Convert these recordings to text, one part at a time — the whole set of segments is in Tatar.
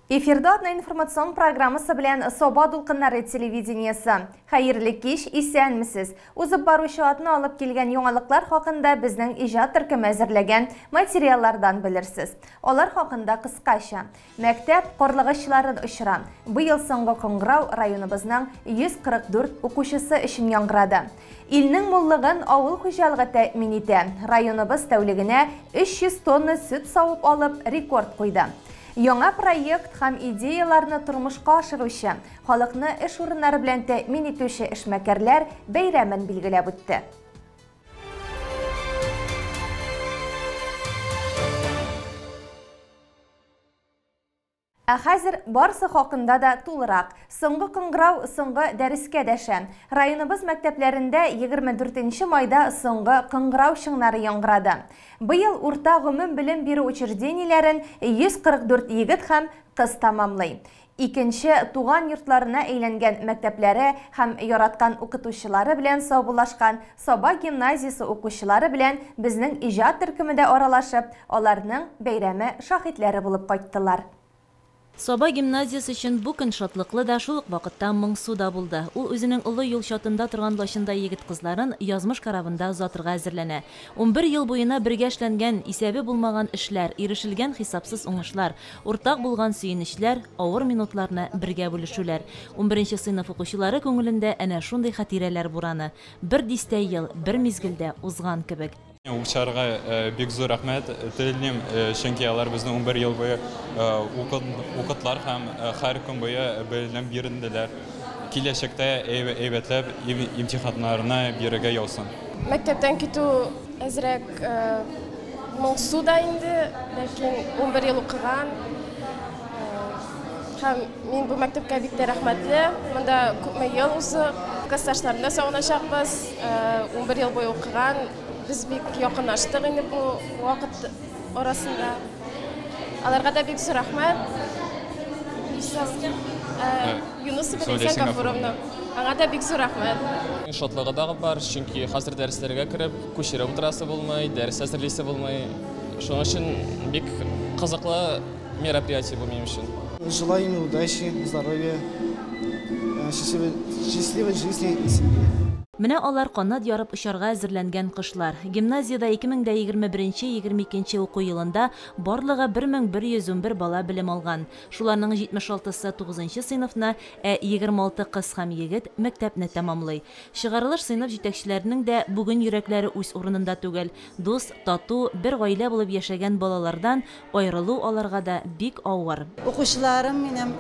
Эфирда атна информацион программасы белән Саба дулкыннары телевидениесе. Хәерле кич, исәнмесез. Узып баручы атна алып килгән яңалыклар хакында безнең иҗат төркеме әзерләгән материаллардан белерсез. Алар хакында кыскача. Мәктәп карлыгачларын очыра. Быел соңгы кыңгырау районыбызның 144 укучысы өчен яңгырады. Илнең муллыгын авыл хуҗалыгы тәэмин итә. Районыбыз тәүлегенә 300 тонна сөт савып алып рекорд куйды. Яңа проект һәм идеяларны тормышка ашыручы, халыкны эш урыннары белән тәэмин итүче эшмәкәрләр бәйрәмен билгеләп үтте. Ә хәзер барсы хакында да тулырак. Соңгы кыңгырау соңгы дәрескә дәшә. Районыбыз мәктәпләрендә 24 майда соңгы кыңгырау чыңнары яңгырады. Быел урта гомум белем бирү учреждениеләрен 144 егет һәм кыз тәмамлый. Икенче туган йортларына әйләнгән мәктәпләре һәм яраткан укытучылары белән саубуллашкан Саба гимназиясе укучылары белән безнең иҗат төркеме дә аралашып, аларның бәйрәме шаһитләре булып кайттылар. Саба гимназиясе өчен бу көн шатлыклы да, шул ук вакытта моңсу да булды. Ул үзенең олы юл чатында торган лачындай егет-кызларын язмыш карабында озатырга әзерләнә. 11 ел буена бергә эшләнгән, исәбе булмаган эшләр, ирешелгән хисапсыз уңышлар, уртак булган сөенечләр, авыр минутларны бергә бүлешүләр. 11 сыйныф укучылары күңелендә әнә шундый хатирәләр бураны. Бер дистә ел, бер мизгелдә узган кебек. Укучыларга бик зур рәхмәт телим, чөнки алар безне 11 ел буе укыттылар һәм һәр көн буе белем бирделәр. Киләчәктә әйбәтләп имтиханнарны бирергә яусын. Мәктәптән китү әзрәк моңсу да инде, ләкин 11 ел укыган. Һәм мин бу мәктәпкә бик тә рәхмәтле. Монда күпме ел узып, классташларымны сагыначакбыз. 11 ел буе укыган. Без бик якынлаштык инде бу вакыт арасында. Аларга да бик зур рәхмәт. Юнусова Ләйсән Гафуровна. Аңа да бик зур рәхмәт. Шатлыгы да бар, чөнки хәзер дәресләргә кереп, күчереп утырасы булмый, дәрес әзерлисе булмый. Шуның өчен бик кызыклы мероприятие бу минем өчен. Желаю им удачи, здоровья, счастливой жизни и семьи. Менә алар канат ярып очарга әзерләнгән кошлар. Гимназиядә 2021-22 уку елында барлыгы 1111 бала белем алган. Шуларның 76-сы 9 сыйныфны, ә 26 кыз һәм егет мәктәпне тәмамлый. Чыгарылыш сыйныф җитәкчеләренең дә бүген йөрәкләре үз урынында түгел. Дус, тату, бер гаилә булып яшәгән балалардан аерылу аларга да бик авыр. Укучыларым минем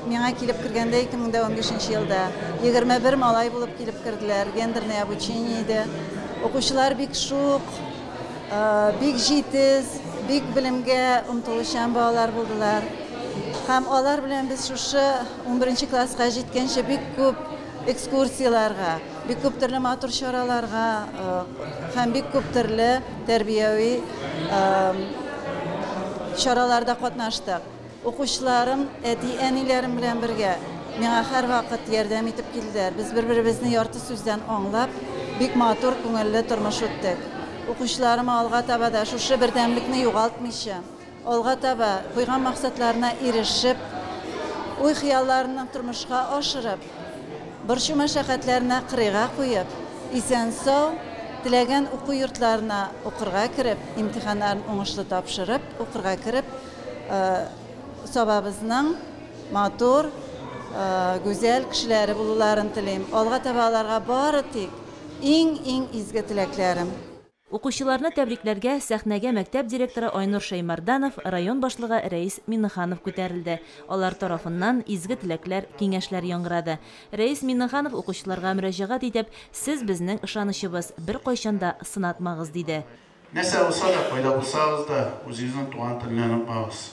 миңа килеп кергәндә 2015 елда 21 малай булып килеп керделәр. Гендерное обучение иде. Укучылар бик шук, бик җитез, бик белемгә омтылучан балалар булдылар. Һәм алар белән без шушы 11 класска җиткәнче бик күп экскурсияләргә, бик күп төрле матур чараларга һәм бик күп төрле тәрбияви чараларда катнаштык. Укучыларым, әти-әниләрем белән бергә миңа һәрвакыт ярдәм итеп килделәр. Без бер-беребезне ярты сүздән аңлап, бик матур, күңелле тормыш үттек. Укучыларым алга таба да шушы бердәмлекне югалтмыйча, алга таба куйган максатларына ирешеп, уй-хыялларны тормышка ашырып, борчу мәшәкатьләренә кырыйга куеп, исән-сау теләгән уку йортларына укырга кереп, имтиханнарын уңышлы тапшырып, укырга кереп, Сабабызның матур, гүзәл кешеләре булуларын телим. Алга таба аларга бары тик иң-иң изге теләкләрем. Укучыларны тәбрикләргә сәхнәгә мәктәп директоры Айнур Шәймәрданов, район башлыгы Рәис Миннеханов күтәрелде. Алар тарафыннан изге теләкләр, киңәшләр яңгырады. Рәис Миннеханов укучыларга мөрәҗәгать итеп, "Сез безнең ышанычыбыз, беркайчан да сынатмагыз", диде. Нәрсә булса да, кайда булсагыз да, үзегезнең туган телне онытмагыз.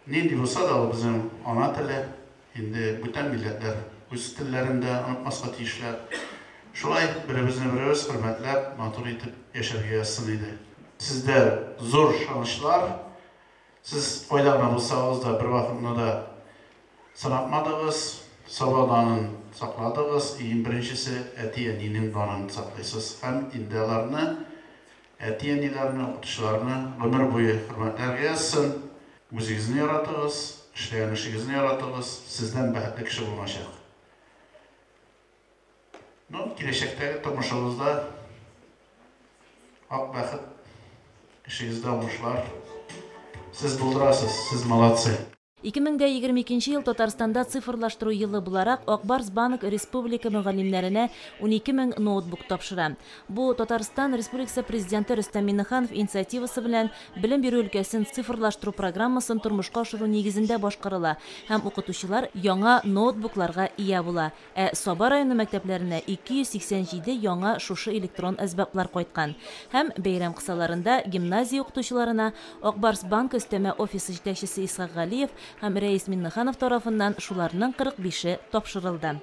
Нинди булса да ул безнең ана теле, инде бүтән милләтләр үз телләрен дә онытмаска тиешләр. Шулай беребезне беребез хөрмәтләп, матур итеп яшәргә язсын иде. Сездә зур ышанычлар, сез кайда гына булсагыз да бер вакытны да сынатмадыгыз, Саба данын сакладыгыз, иң беренчесе әти-әнинең данын саклыйсыз һәм инде аларны, әти-әниләрне, укытучыларны гомер буе хөрмәтләргә язсын. Үзегезне яратыгыз, эшләгән эшегезне яратыгыз, сездән бәхетле кеше булмаячак. Ну, киләчәктәге тормышыгызда ак бәхет, эшегездә уңышлар. Сез булдырасыз, сез молодцы. 2022 ел Татарстанда цифрлаштыру елы буларак, Ак Барс Банк республика мөгаллимнәренә 12 мең ноутбук тапшыра. Бу Татарстан Республикасы Президенты Рөстәм Миңнеханов инициативасы белән белем бирү өлкәсен цифрлаштыру программасын тормышка ашыру нигезендә башкарыла һәм укытучылар яңа ноутбукларга ия була. Ә Саба районы мәктәпләренә 287 яңа шушы электрон әсбаплар кайткан. Һәм бәйрәм кысаларында гимназия укытучыларына Ак Барс Банк өстәмә офисы җитәкчесе Исхак Галиев һәм Рәис Миңнеханов тарафыннан шуларның 45-е тапшырылды.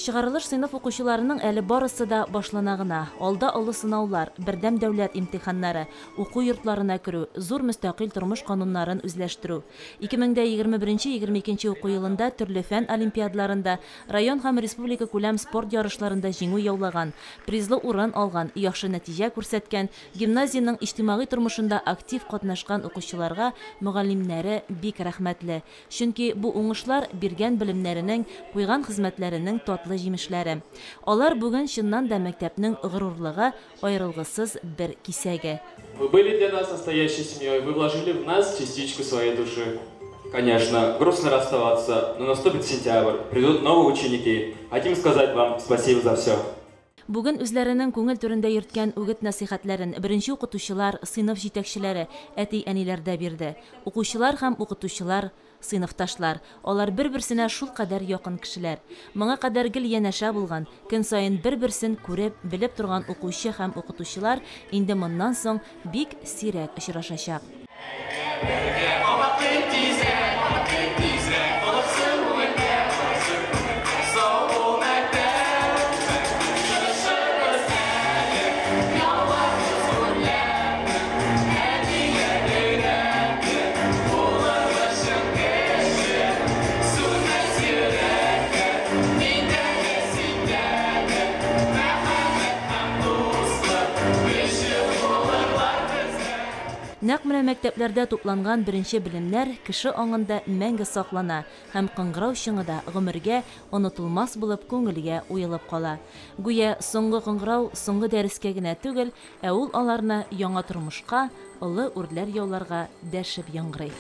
Чыгарылыш сыйныф укучыларының әле барысы да башлана гына. Алда олы сынаулар, бердәм дәүләт имтиханнары, уку йортларына керү, зур мөстәкыйль тормыш кануннарын үзләштерү. 2021-22 уку елында төрле фән олимпиадаларында, район һәм республика күләм спорт ярышларында җиңү яулаган, призлы урын алган, яхшы нәтиҗә күрсәткән, гимназиянең иҗтимагый тормышында актив катнашкан укучыларга мөгаллимнәре бик рәхмәтле. Чөнки бу уңышлар биргән белемнәренең, куйган хезмәтләренең татлы җимешләре. Алар бүген чыннан да мәктәпнең горурлыгы, аерылгысыз бер кисәге. Вы были для нас настоящей семьей, вы вложили в нас частичку своей души. Конечно, грустно расставаться, но наступит сентябрь, придут новые ученики. Хотим сказать вам спасибо за все. Бүген үзләренең күңел түрендә йөрткән үгет-нәсыйхәтләрен беренче укытучылар, сыйныф җитәкчеләре, әти-әниләр дә бирде. Укучылар һәм укытучылар, сыйныфташлар. Алар бер-берсенә шулкадәр якын кешеләр. Моңа кадәр гел янәшә булган, көн саен бер-берсен күреп, белеп торган укучы һәм укытучылар инде моннан соң бик сирәк очрашачак. Нәкъ менә мәктәпләрдә тупланган беренче белемнәр кеше аңында мәңге саклана һәм кыңгырау чыңы да гомергә онытылмас булып күңелгә уелып кала. Гүя соңгы кыңгырау соңгы дәрескә генә түгел, ә ул аларны яңа тормышка, олы үрләр яуларга дәшеп яңгырый.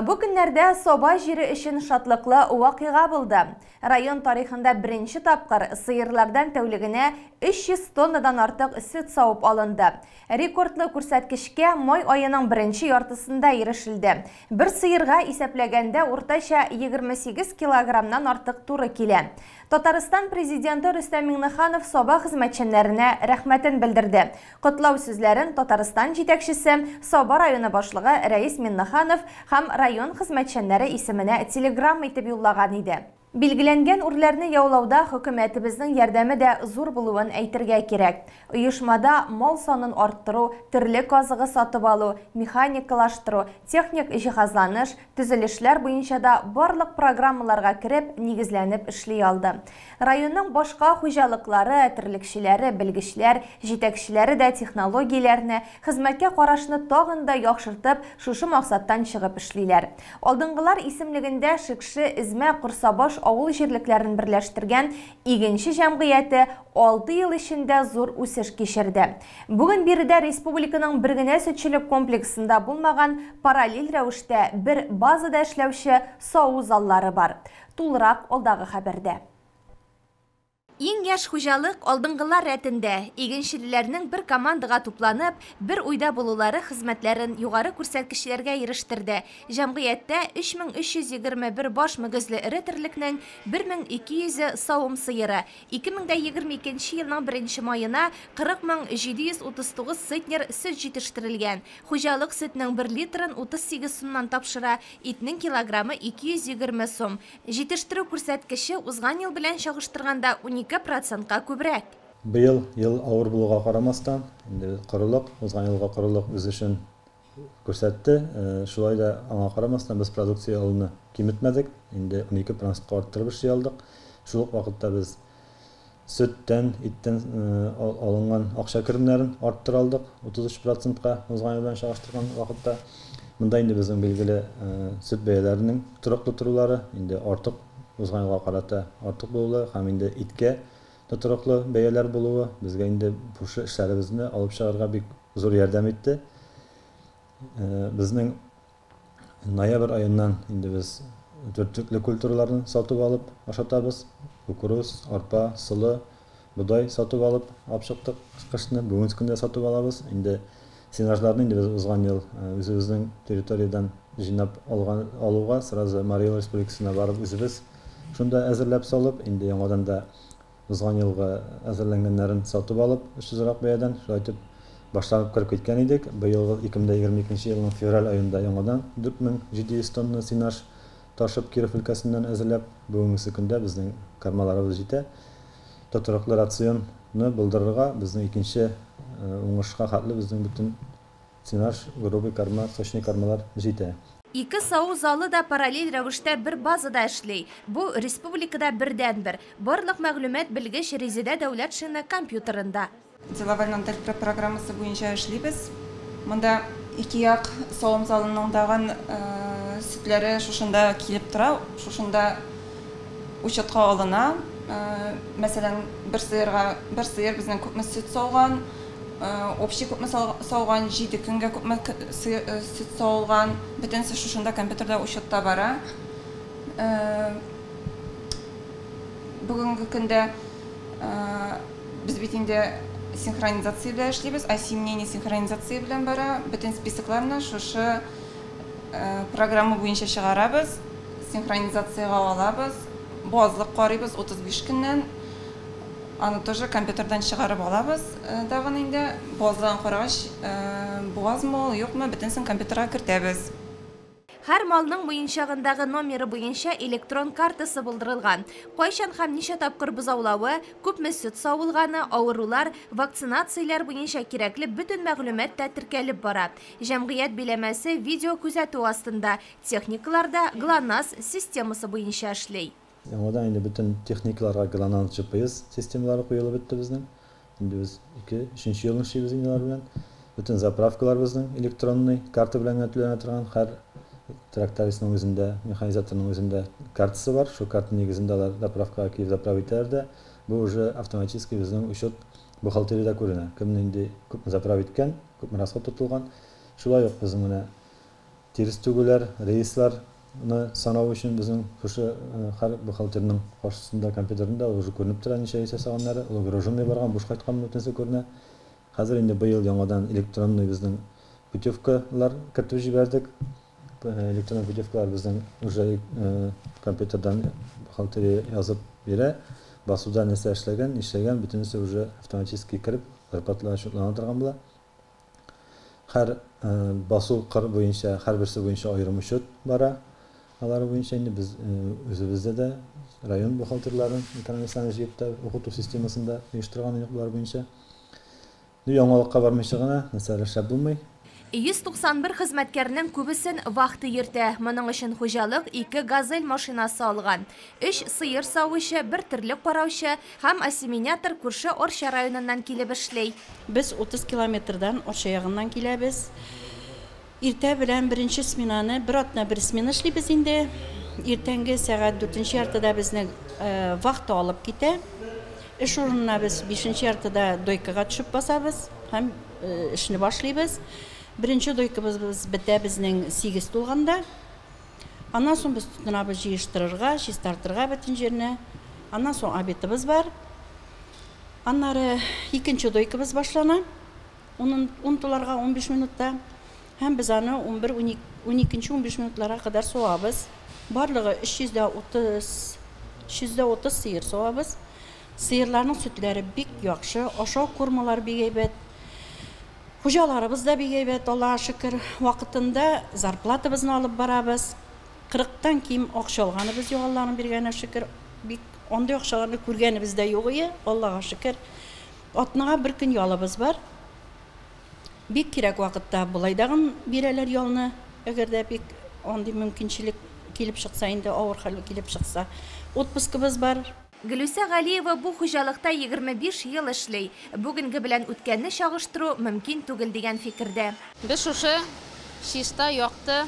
Бу көннәрдә Саба җире өчен шатлыклы вакыйга булды. Район тарихында беренче тапкыр сыерлардан тәүлегенә 300 тоннадан артык сөт савып алынды. Рекордлы күрсәткечкә май аеның беренче яртысында ирешелде. Бер сыерга исәпләгәндә уртача 28 килограммнан артык туры килә. Татарстан президенты Рөстәм Миңнеханов Саба хезмәтчәннәренә рәхмәтен белдерде. Котлау сүзләрен Татарстан җитәкчесе, Саба районы башлыгы Рәис Миңнеханов һәм район хезмәтчәннәре исеменә телеграмма итеп юллаган иде. Билгеләнгән үрләрне яулауда хөкүмәтебезнең ярдәме дә зур булуын әйтергә кирәк. Оешмада мал санын арттыру, терлек азыгы сатып алу, механикалаштыру, техник җиһазланыш, төзелешләр буенча да барлык программаларга кереп, нигезләнеп эшли алды. Районның башка хуҗалыклары, терлекчеләре, белгечләр, җитәкчеләре дә технологияләрне, хезмәткә карашны тагын да яхшыртып, шушы максаттан чыгып эшлиләр. Алдынгылар исемлегендә Шекше, Эзмә, Корсабаш авыл җирлекләрен берләштергән Игенче җәмгыяте 6 ел эчендә зур үсеш кичерде. Бүген биредә республиканың бер генә сөтчелек комплексында булмаган параллель рәвештә бер базада эшләүче саву заллары бар. Тулырак алдагы хәбәрдә. Иң яшь хуҗалык алдынгылар рәтендә. Игенчеләрнең бер командага тупланып, бер уйда булулары хезмәтләрен югары күрсәткечләргә ирештерде. Җәмгыятьтә 3321 баш мөгезле эре терлекнең 1200 савым сыеры. 2022 елның 1 маена 40 739 центнер сөт җитештерелгән. Хуҗалык сөтнең 1 литрын 38 сумнан тапшыра, итнең килограммы 220 сум. Җитештерү күрсәткече узган ел белән чагыштырганда 12%-ка күбрәк. Быел ел авыр булуга карамастан, инде корылык, узган елгы корылык үз эшен күрсәтте. Шулай да аңа карамастан без продукция алуны киметмәдек. Инде 12%-ка арттырып эшли алдык. Шул ук вакытта без сөттән, иттән алынган акча керемнәрен арттыра алдык 33%-ка узган ел белән чагыштырган вакытта. Монда инде безнең билгеле сөт бәяләренең тотрыклы торулары, инде артык узган елга карата артык булуы һәм инде иткә тотрыклы бәяләр булуы безгә инде шушы эшләребезне алып чыгарга бик зур ярдәм итте. Безнең ноябрь аеннан инде без бөртекле культураларны сатып алып ашатабыз. Кукуруз, арпа, солы, бодай сатып алып алып чыктык кышны. Бүгенге көндә сатып алабыз. Инде сенажларны инде без узган ел үзебезнең территориядән җыйнап алган алуга сразу Марий Эл Республикасына барып үзебез шунда әзерләп салып, инде яңадан да узган елгы әзерләнгәннәрен сатып алып, очсызрак бәядән, шулай итеп башланып кереп киткән идек. Быелгы 2022 елның февраль аенда яңадан 4700 тонна сенаж ташып Киров өлкәсеннән әзерләп, бүгенге көндә безнең кормаларыбыз җитә. Тотрыклы рационны булдырырга безнең икенче уңышка хәтле безнең бөтен сенаж, грубый корма, сочный кормалар җитә. Ике саву залы да параллель рәвештә бер базада эшли. Бу республикада бердәнбер. Барлык мәгълүмат белгеч Резидә Дәүләтшина компьютерында. Деловой программасы буенча эшлибез. Монда ике як савым залының дагын сөтләре шушында килеп тора, шушында учетка алына. Мәсәлән, бер сыерга бер сыер безнең күпме сөт сауган, общий күпме сауган, 7 көнгә күпме сөт сауылган, бөтенесе шушында компьютерда учетта бара. Бүгенге көндә без бит инде синхронизация белән эшлибез, осеменение синхронизация белән бара. Бөтен списокларны шушы программа буенча чыгарабыз, синхронизациягә алабыз, буазлык карыйбыз 35 көннән. Аны тоже компьютердан чыгарып алабыз дагын инде. Буазлыгын карагач, буазмы ул, юкмы, бөтенесен компьютерга кертәбез. Һәр малның муенчагындагы номеры буенча электрон картасы булдырылган. Кайчан һәм ничә тапкыр бозаулавы, күпме сөт савылганы, авырулар, вакцинацияләр буенча кирәкле бөтен мәгълүмат та теркәлеп бара. Җәмгыять биләмәсе видео күзәтү астында, техникалар да ГЛОНАСС системасы буенча эшли. Яңадан инде бөтен техникаларга ГЛОНАСС GPS системалары куелып бетте безнең. Инде без 2, 3 елны эшлибез инде алар белән. Бөтен заправкалар безнең электронный карта белән генә түләнә торган. Һәр трактористның үзендә, механизаторның үзендә картасы бар. Шул карта нигезендә алар заправкага килеп заправить итәләр дә, бу уже автоматически безнең учет бухгалтериядә күренә. Кем нинди күпме заправить иткән, күпме расход тотылган. Шулай ук безнең менә тирес түгүләр, рейсларны санау өчен безнең шушы һәр бухгалтерның каршысында компьютерында уже күренеп тора ничә рейс ясаганнары, ул груженный барган, буш кайткан бөтенесе күренә. Хәзер инде быел яңадан электронный безнең путевкалар кертеп җибәрдек. Электронный путевкалар безнең уже компьютердан бухгалтерия язып бирә. Басуда нәрсә эшләгән, нишләгән, бөтенесе уже автоматически кереп, зарплаталар счетлана торган була. Һәр басу кыр буенча, һәрберсе буенча аерым учет бара. Алар буенча инде без үзебездә дә район бухгалтерларын, экономистларны җыеп та укыту системасында оештырган идек болар буенча. Яңалыкка бармыйча гына нәрсәләр эшләп булмый. 191 хезмәткәрнең күбесен вахта йөртә. Моның өчен хуҗалык ике «Газель» машинасы алган. Өч сыер савучы, бер терлек караучы һәм осеменатор күрше Арча районыннан килеп эшли. Без 30 километрдан Арча ягыннан киләбез. Иртә белән беренче сменаны, бер атна бер смена эшлибез инде. Иртәнге сәгать дүртенче яртыда безне вахта алып китә. Эш урынына без бишенче яртыда дойкага төшеп басабыз һәм эшне башлыйбыз. Беренче дойкабыз бетә безнең 8 тулганда. Аннан соң без тотынабыз җыештырырга, чистартырга бөтен җирне. Аннан соң обедыбыз бар. Аннары икенче дойкабыз башлана. 10 туларга 15 минутта. Һәм без аны 11, 12, 15 минутларга кадәр савабыз. Барлыгы 330 сыер савабыз. Сыерларның сөтләре бик яхшы, ашау кормалары бик әйбәт. Хуҗаларыбыз да бик әйбәт, Аллаһка шөкер. Вакытында зарплатабызны алып барабыз. 40-тан ким акча алганыбыз юк, Аллаһның биргәненә шөкер. Бик андый акчаларны күргәнебез дә юк ие, Аллаһка шөкер. Атнага бер көн ялыбыз бар. Бик кирәк вакытта болай дагын бирәләр ялны, әгәр дә бик андый мөмкинчелек килеп чыкса, инде авыр хәл килеп чыкса. Отпускыбыз бар. Гөлүсә Галиева бу хуҗалыкта 25 ел эшли. Бүгенге белән үткәнне чагыштыру мөмкин түгел дигән фикердә. Без шушы чиста, якты,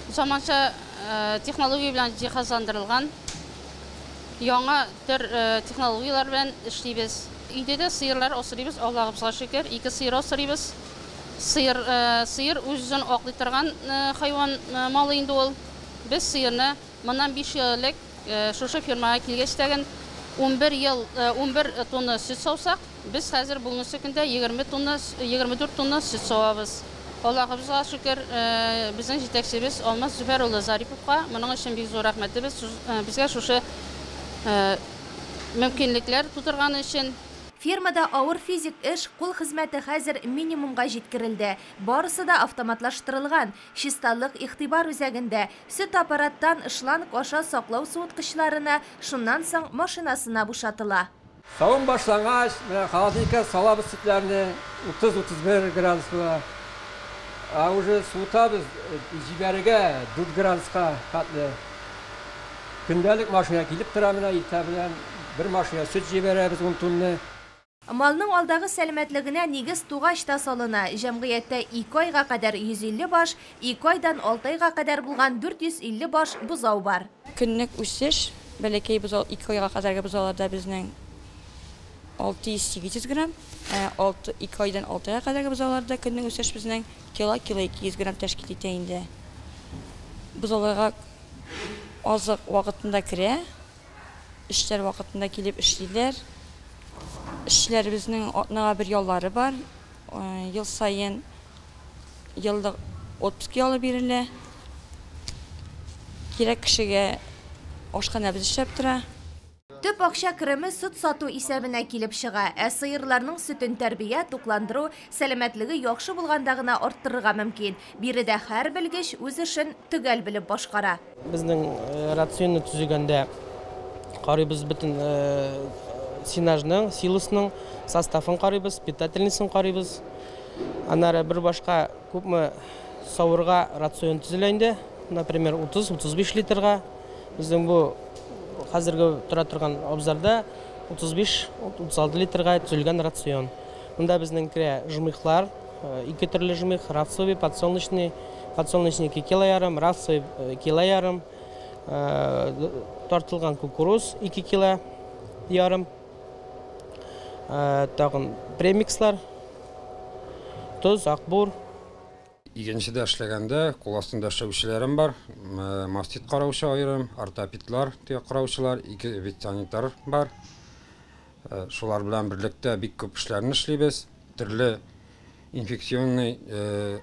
заманча технология белән җиһазландырылган яңа төр технологияләр белән эшлибез. Өйдә дә сыерлар асрыйбыз, Аллаһыбызга шөкер, 2 сыер асрыйбыз. Сыер үз-үзен аклый торган хайван малы инде ул. Без сыерны моннан 5 ел элек шушы фирмага килгәч тәген 11 ел, 11 тонна сөт саусак, без хәзер бүгенге көндә 20 тонна, 24 тонна сөт савабыз. Аллаһыбызга шөкер, безнең җитәкчебез Алмаз Зөфәр улы Зариповка моның өчен бик зур рәхмәтебез. Безгә шушы мөмкинлекләр тудырган өчен. Фермада авыр физик эш, кул хезмәте хәзер минимумга җиткерелде. Барысы да автоматлаштырылган. Чисталык игътибар үзәгендә. Сөт аппараттан шланг аша саклау суыткычларына, шуннан соң машинасына бушатыла. Савым башлангач, менә холодильникка салабыз сөтләрне 30-31 градус була. А уже суытабыз җибәрергә 4 градуска хәтле. Көндәлек машина килеп тора, менә иртә белән бер машина сөт җибәрәбез 10 тонна. Малның алдагы сәламәтлегенә нигез тугач та салына. Җәмгыятьтә 2 айга кадәр 150 баш, 2 айдан 6 айга кадәр булган 450 баш бозау бар. Көнлек үсеш, бәләкәй бозау 2 айга кадәрге бозауларда безнең 600-800 грамм, 2 айдан 6 айга кадәрге бозауларда көнлек үсеш безнең кило, кило 200 грамм тәшкил итә инде. Бозауларга азык вакытында керә, эшләр вакытында килеп эшлиләр. Эшчеләребезнең атнага бер яллары бар. Ел сайын еллык отпуск ялы бирелә. Кирәк кешегә ашханәбез эшләп тора. Төп акча кереме сөт сату исәбенә килеп чыга. Ә сыерларның сөтен тәрбия, тукландыру, сәламәтлеге яхшы булганда гына арттырырга мөмкин. Биредә һәр белгеч үз эшен төгәл белеп башкара. Безнең рационны төзегәндә карыйбыз бөтен сенажның, силосның составын карыйбыз, питательныйсын карыйбыз. Аннары бер башка күпме савырга рацион төзелә инде. Например, 30-35 литрга. Безнең бу хәзерге тора торган абзарда 35-36 литрга төзелгән рацион. Монда безнең керә жмыхлар, ике төрле жмых, равцовый, подсолнечный, подсолнечный 2 кило ярым, равцовый кило ярым, тартылган кукуруз 2 кило ярым, тагын премикслар, тоз, акбур. Игенчедә эшләгәндә кул астында эшләүчеләрем бар, мастит караучы аерым, ортопедлар караучылар, 2 ветсанитар бар. Шулар белән берлектә бик күп эшләрне эшлибез. Төрле инфекционный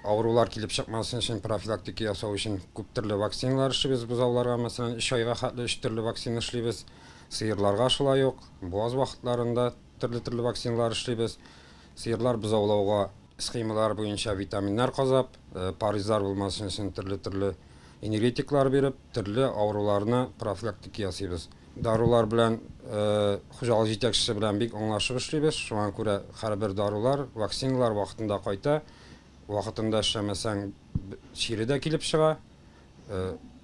авырулар килеп чыкмасын өчен профилактика ясау өчен күп төрле вакциналар эшлибез бозауларга, мәсәлән, 3 айга хәтле 3 төрле вакцина эшлибез. Сыерларга шулай ук, буаз вакытларында төрле-төрле вакциналар эшлибез. Сыерлар бозаулауга схемалар буенча витаминнар казап, паризлар булмасын өчен төрле-төрле энергетиклар биреп, төрле авыруларны профилактика ясыйбыз. Дарулар белән хуҗалык җитәкчесе белән бик аңлашып эшлибез. Шуңа күрә һәрбер дарулар, вакциналар вакытында кайта. Вакытында эшләмәсәң, чире дә килеп чыга,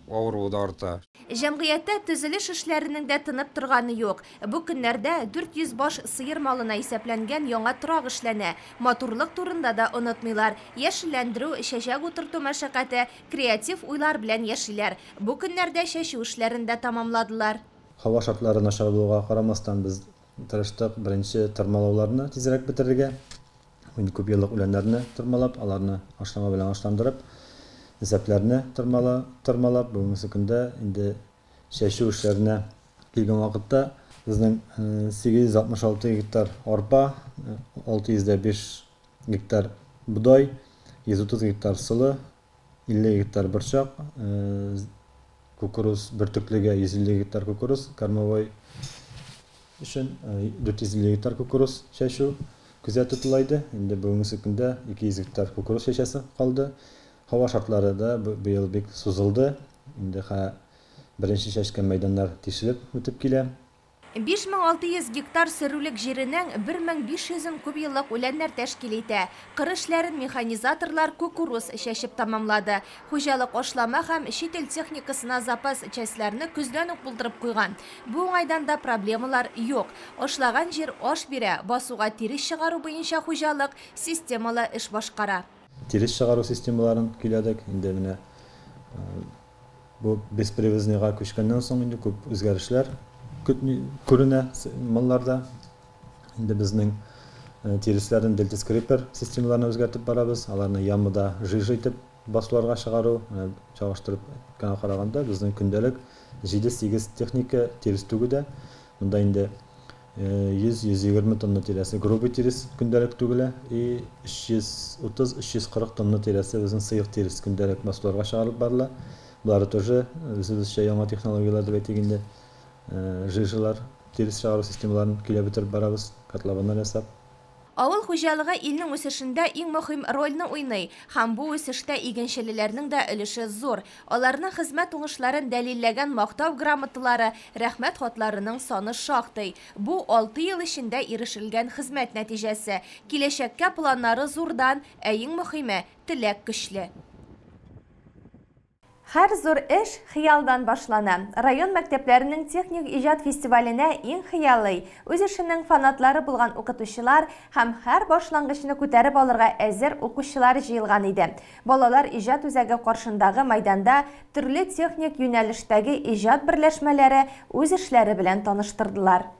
авыруы да арта. Җәмгыятьтә төзелеш эшләренең дә тынып торганы юк. Бу көннәрдә 400 баш сыер малына исәпләнгән яңа торак эшләнә. Матурлык турында да онытмыйлар. Яшелләндерү, чәчәк утырту мәшәкате, креатив уйлар белән яшиләр. Бу көннәрдә чәчү эшләрен дә тамамладылар. Һава шартлары начар булуга карамастан без тырыштык беренче тырмалауларны тизрәк бетерергә. Инде күп еллык үләннәрне тырмалап, аларны ашлама белән ашландырып, исәпләрне тырмалап, бүгенге көндә инде чәчү эшләренә килгән вакытта Безнең 866 гектар арпа, 605 гектар бодай, 130 гектар солы, 50 гектар борчак, кукуруз бөртеклегә 150 гектар кукуруз, кормовой өчен 450 гектар кукуруз чәчү күздә тотыла иде. Инде бүгенге көндә 200 гектар кукуруз чәчәсе калды. Һава шартлары да быел бик сузылды. Инде беренче чәчкән мәйданнар тишелеп үтеп килә. 5600 гектар сөрүлек җиренең 1500-ен күп еллык үләннәр тәшкил итә. Кыр эшләрен механизаторлар кукуруз чәчеп тәмамлады. Хуҗалык ашлама һәм чит ил техникасына запас частьләрне көздән үк булдырып куйган. Бу уңайдан да проблемалар юк. Ашлаган җир аш бирә, басуга тирес чыгару буенча хуҗалык системалы эш башкара. Тирес чыгару системаларын көйләдек. Инде менә бу беспривозныйга күчкәннән соң инде күп үзгәрешләр күренә малларда. Инде безнең тиресләрен дельта скрипер системаларына үзгәртеп барабыз. Аларны ямыда жижа итеп басуларга чыгару, чагыштырып кына караганда безнең көндәлек 7-8 техника тирес түгүдә. Монда инде 100-120 тонна тирәсе грубый тирес көндәлек түгелә и 330-340 тонна тирәсе безнең сыек тирес көндәлек басуларга чыгарылып барыла. Булары тоже үзебезчә яңа технологияләр дип әйтик инде. Жижалар, тирес чыгару системаларын көйләп бетереп барабыз, котлованнар ясап. Авыл хуҗалыгы илнең үсешендә иң мөһим рольне уйный, һәм бу үсештә игенчеләрнең дә өлеше зур. Аларның хезмәт уңышларын дәлилләгән мактау грамоталары, рәхмәт хатларының саны шактый. Бу 6 ел эчендә ирешелгән хезмәт нәтиҗәсе. Киләчәккә планнары зурдан, ә иң мөһиме теләк көчле. Һәр зур эш хыялдан башлана. Район мәктәпләренең техник иҗат фестиваленә иң хыялый, үз эшенең фанатлары булган укытучылар һәм һәр башлангычны күтәреп алырга әзер укучылар җыелган иде. Балалар иҗат үзәге каршындагы майданда төрле техник юнәлештәге иҗат берләшмәләре үз эшләре белән таныштырдылар.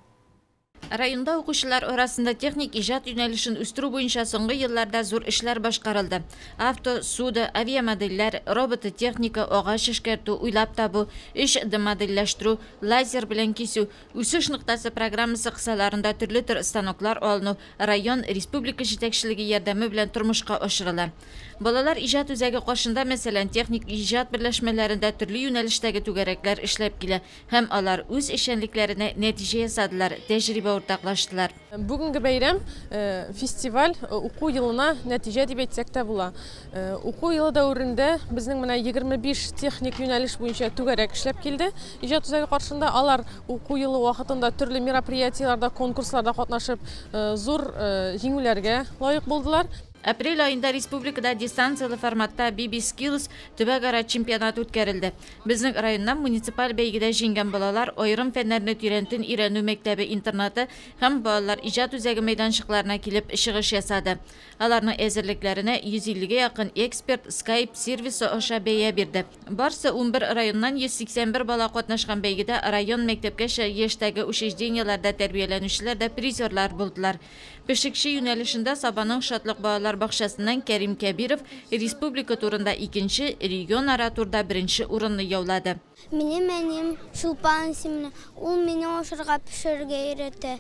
Районда укучылар арасында техник иҗат юнәлешен үстерү буенча соңгы елларда зур эшләр башкарылды. Авто, суда, авиамодельләр, робототехника, агач эшкәртү, уйлап табу, 3D модельләштерү, лазер белән кисү, үсеш ноктасы программасы кысаларында төрле төр станоклар алыну район, республика җитәкчелеге ярдәме белән тормышка ашырыла. Балалар иҗат үзәге каршында, мәсәлән, техник иҗат берләшмәләрендә төрле юнәлештәге түгәрәкләр эшләп килә һәм алар үз эшчәнлекләренә нәтиҗә ясадылар, тәҗрибә уртаклаштылар. Бүгенге бәйрәм фестиваль уку елына нәтиҗә дип әйтсәк тә була. Уку елы дәверендә безнең менә 25 техник юнәлеш буенча түгәрәк эшләп килде. Иҗат үзәге каршында алар уку елы вакытында төрле мероприятиеләрдә, конкурсларда катнашып, зур җиңүләргә лаек булдылар. Апрель айында республикада дистанциялы форматта BB Skills төбәкара чемпионаты үткәрелде. Безнең районнан муниципаль бәйгедә җиңгән балалар аерым фәннәрне тирәнтен өйрәнү мәктәбе интернаты һәм балалар иҗат үзәге мәйданчыкларына килеп чыгыш ясады. Аларның әзерлекләренә 150-гә якын эксперт Skype сервисы аша бәя бирде. Барсы 11 районнан 181 бала катнашкан бәйгедә район мәктәпкәчә яшьтәге учреждениеләрдә тәрбияләнүчеләр дә призерлар булдылар. Пешекче юнәлешендә Сабаның Шатлык балалар бакчасыннан Кәрим Кәбиров республика турында икенче, регионара турда беренче урынны яулады. Минем әнием Чулпан исемле, ул мине ашарга пешерергә өйрәтә.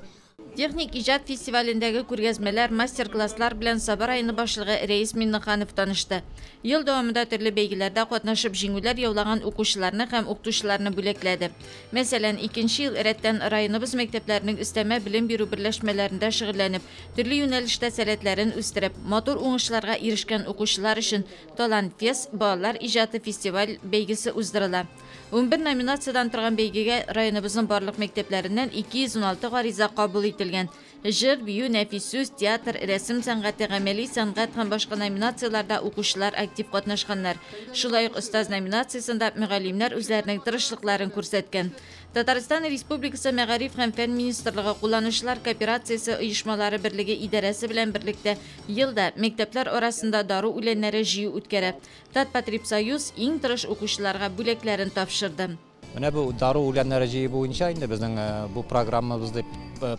Техник иҗат фестивалендәге күргәзмәләр, мастер-класслар белән Саба районы башлыгы Рәис Миннеханов танышты. Ел дәвамында төрле бәйгеләрдә катнашып җиңүләр яулаган укучыларны һәм укытучыларны бүләкләде. Мәсәлән, икенче ел рәттән районыбыз мәктәпләренең өстәмә белем бирү берләшмәләрендә шөгыльләнеп, төрле юнәлештә сәләтләрен үстереп, матур уңышларга ирешкән укучылар өчен Талант Фест балалар иҗаты фестиваль бәйгесе уздырыла. 11 номинациядән торган бәйгегә районыбызның барлык мәктәпләреннән 216 гариза кабул ителгән. Җыр, бию, нәфис сүз, театр, рәсем сәнгате, гамәли сәнгать һәм башка номинацияләрдә укучылар актив катнашканнар. Шулай ук остаз номинациясендә мөгаллимнәр үзләренең тырышлыкларын күрсәткән. Татарстан Республикасы Мәгариф һәм фән министрлыгы кулланучылар кооперациясе оешмалары берлеге идарәсе белән берлектә елда мәктәпләр арасында дару үләннәре җыю үткәрә. Татпотребсоюз иң тырыш укучыларга бүләкләрен тапшырды. Менә бу дару үләннәре җыю буенча инде безнең бу программабыз дип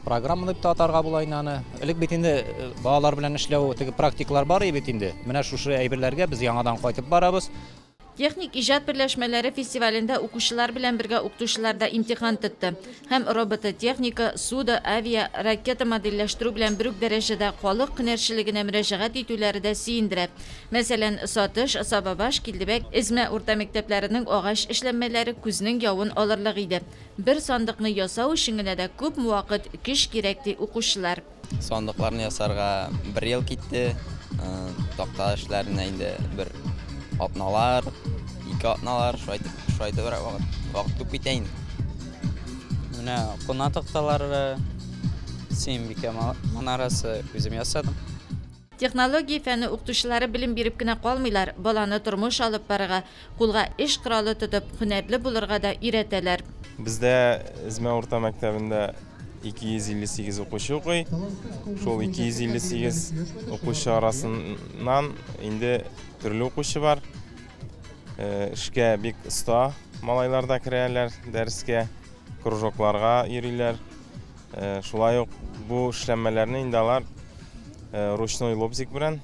программа дип атарга була инде аны. Элек бит инде балалар белән эшләү теге практикалар бар бит инде. Менә шушы әйберләргә без яңадан кайтып барабыз. Техник иҗат берләшмәләре фестивалендә укучылар белән бергә укытучылар да имтихан тотты. Һәм робототехника, суда, авиа, ракета модельләштерү белән бер үк дәрәҗәдә халык һөнәрчелегенә мөрәҗәгать итүләре дә сөендерә. Мәсәлән, Сатыш, Сабабаш, Килдебәк, Эзмә урта мәктәпләренең агач эшләнмәләре күзнең явын алырлык иде. Бер сандыкны ясау өчен генә дә күпме вакыт, көч кирәк, ди укучылар. Сандыкларны ясарга бер ел китте, такта эшләренә инде бер атналар, ике атналар, шулай итеп, шулай итеп вакыт, вакыт күп китә инде. Менә куна такталары, Сөембикә манарасы үзем ясадым. Технология фәне укытучылары белем биреп кенә калмыйлар, баланы тормыш алып барырга, кулга эш коралы тотып, һөнәрле булырга да өйрәтәләр. Бездә Эзмә урта мәктәбендә 258 укучы укый. Шул 258 укучы арасыннан инде төрле укучы бар. Эшкә бик оста малайлар да керәләр дәрескә, кружокларга йөриләр. Шулай ук бу эшләнмәләрне инде алар ручной лобзик белән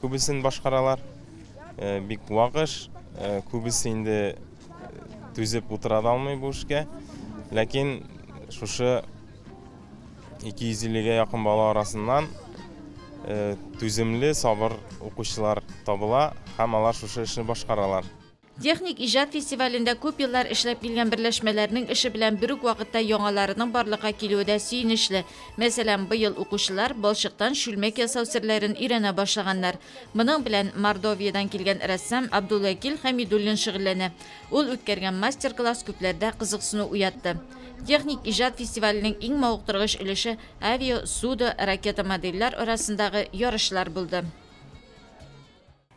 күбесен башкаралар. Бик вак эш, күбесе инде түзеп утыра да алмый бу эшкә. Ләкин шушы 250-гә якын бала арасыннан түземле, сабыр укучылар табыла һәм алар шушы эшне башкаралар. Техник иҗат фестивалендә күп еллар эшләп килгән берләшмәләрнең эше белән бер үк вакытта яңаларының барлыкка килүе дә сөенечле. Мәсәлән, быел укучылар балчыктан чүлмәк ясау серләрен өйрәнә башлаганнар. Моның белән Мордовиядән килгән рәссам Абдулвәкил Хәмидуллин шөгыльләнә. Ул үткәргән мастер-класс күпләрдә кызыксыну уятты. Техник иҗат фестиваленең иң мавыктыргыч өлеше авиа, судо, ракета модельләр арасындагы ярышлар булды.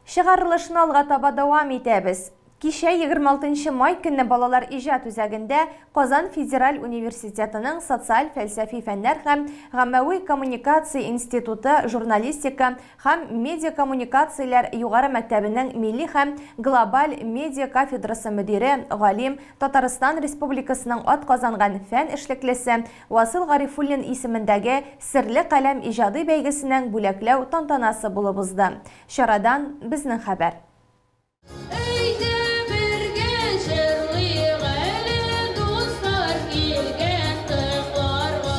Чыгарылышны алга таба дәвам итәбез. Кичә 26 май көнне балалар иҗат үзәгендә Казан федераль университетының социаль фәлсәфи фәннәр һәм гаммәви коммуникация институты журналистика һәм медиа коммуникацияләр югары мәктәбенең милли һәм глобаль медиа кафедрасы мөдире, галим, Татарстан Республикасының атказанган фән эшлеклесе Васил Гарифуллин исемендәге Серле каләм иҗади бәйгесенең бүләкләү тантанасы булып узды. Чарадан безнең хәбәр. Әйдә бергә җырлыйк әле, дуслар килгән тыңларга.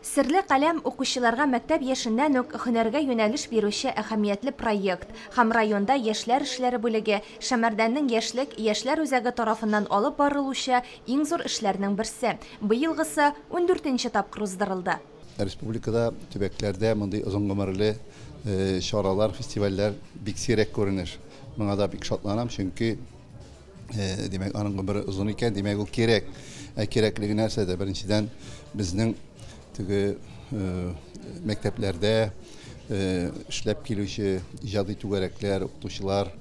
Серле каләм укучыларга мәктәп яшеннән үк һөнәргә юнәлеш бирүче әһәмиятле проект һәм районда яшьләр эшләре бүлеге Шәмәрдәннең Яшьлек яшьләр үзәге тарафыннан алып барылучы иң зур эшләрнең берсе. Быелгысы 14нче тапкыр уздырылды. Республикада, төбәкләрдә мондый озын гомерле чаралар, фестивальләр бик сирәк күренеш. Моңа да бик шатланам, чөнки димәк, аның гомере озын икән, димәк, ул кирәк. Ә кирәклеге нәрсәдә? Беренчедән, безнең теге мәктәпләрдә эшләп килүче иҗади түгәрәкләр, укытучылар,